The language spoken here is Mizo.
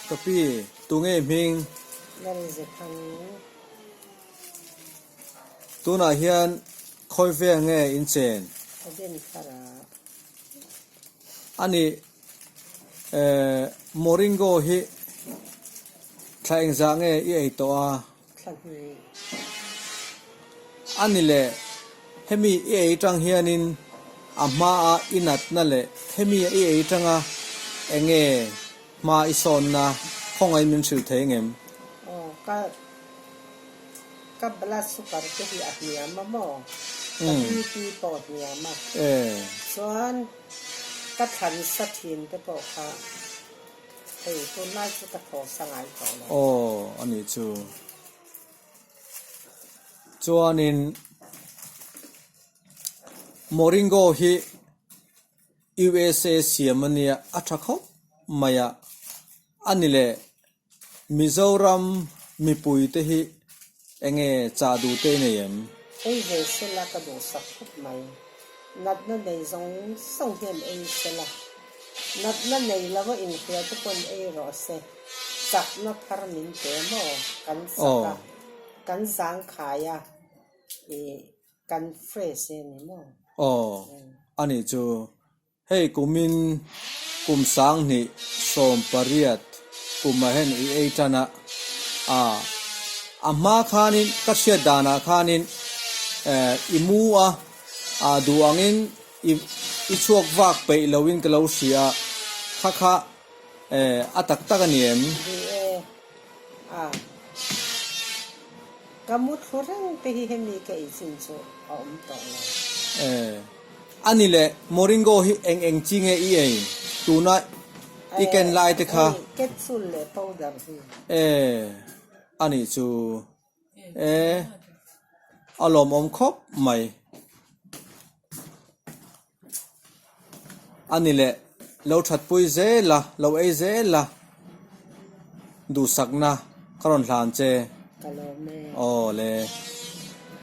Ka pi, tunge i hming? Lalzethang. Tunah hian khawi vel nge in chen? Ka den thar a. A nih, Moringo hi thla engzah nge i ei tawh a? Thla hnih. A ni le, hemi i ei tang hianin a hmaa i natna leh hemi i ei tanga enge hma i sawnna khawngaih min hrilh thei ngem? Aw, ka ka blood sugar te hi a hniam a maw? Ka BP pawh a hniam a. Chuan ka thlan sa thin te pawh kha Hei tunlai chu ka thaw sa ngai tawh lo. Aw a nih chu. Chuanin Moringo hi USA siam a nia a tha khawp mai a, a ni leh Mizoram mipui te hi enge chah duh te i nei em? Ei ve sela ka duhsak khawp mai. Natna nei zawng zawng hian ei sela. Natna nei lo a inhria te pawn ei rawh se. Chakna thar min pe maw? Kan chak a, kan zangkhai a, ih kan fresh e ni maw? Aw, anih chu. Hei kumin kum 2018 kumah hian i ei tan a, a a hma khanin ka hriat danah khanin eh i mu a, a duh angin i i chhuak vak peih loin ka lo hria a, kha kha eh a tak tak a ni em? Ni e, a ka mu thlu reng te hi hemi ka ei chin chu a awm tawh lo. Eh. A ni le, Moringo hi eng eng chi nge i ei? Tuna i ken lai te kha. Hei, capsule leh powder hi. E, a nih chu. E, a lawmawm khawp mai. A ni le, lo thatpui zel a, lo ei zel a, duhsakna ka rawn hlan che. Ka lawm e. Aw le.